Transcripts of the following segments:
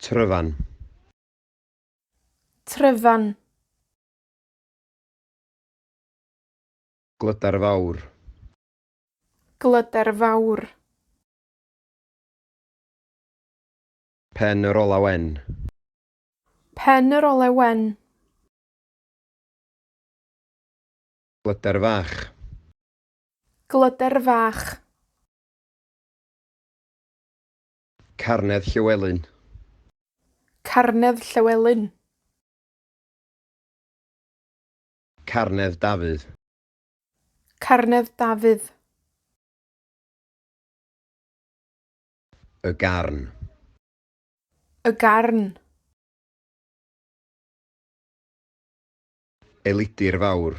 Tryfan. Tryfan. Glyder Fawr. Glyder Fawr. Pen yr Ola Wen. Pen yr Ole Wen. Glyder Fach. Glyder Fach. Carnedd Llewelyn. Carnedd Llewelyn. Carnedd Dafydd. Carnedd Dafydd. Y Garn. Y Garn. Elidir Fawr.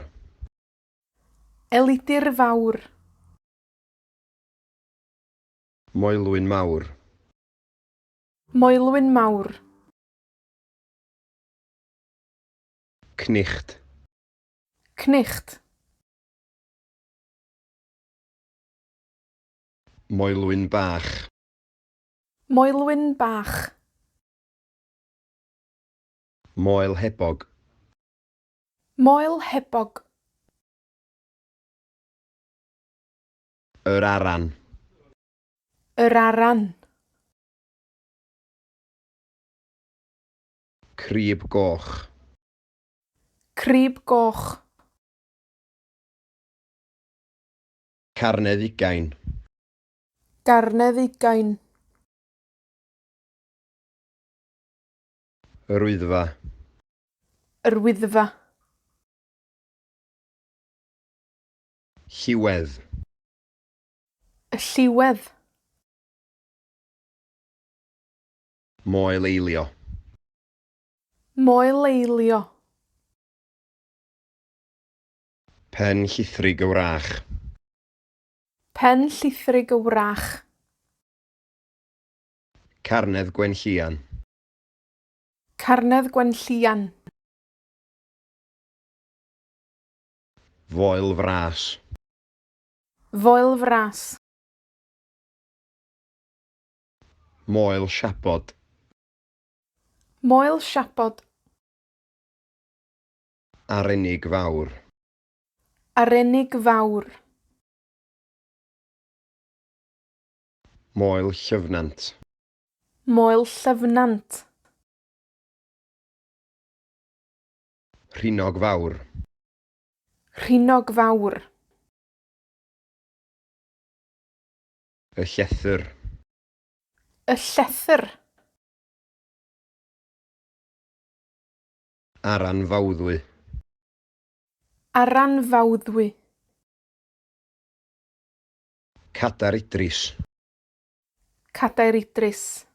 Elidir Fawr. Moelwyn Mawr. Moelwyn Mawr. Cnicht. Cnicht. Moelwyn Bach. Moelwyn Bach. Moel Hebog. Moel Hebog. Yr Aran. Yr Aran. Crib Goch. Crib Goch. Carnedd Ugain. Garnedd Ugain. Yr Wyddfa. Yr Wyddfa. Lliwedd. Y lliwedd. Moel Eilio. Moel Eilio. Pen Llithrig y Wrach. Pen Llithrig y Wrach. Carnedd Gwenllïan. Carnedd Gwenllïan. Foel Fras. Foel Fras. Moel Siabod. Moel Siabod. Arenig Fawr. Arenig Fawr. Moel Llyfnant. Moel Llyfnant. Rhinog Fawr. Rhinog Fawr. Y Llethr. Y Llethr. Aran Fawddwy. Aran Fawddwy. Cadair Idris. Cadair Idris.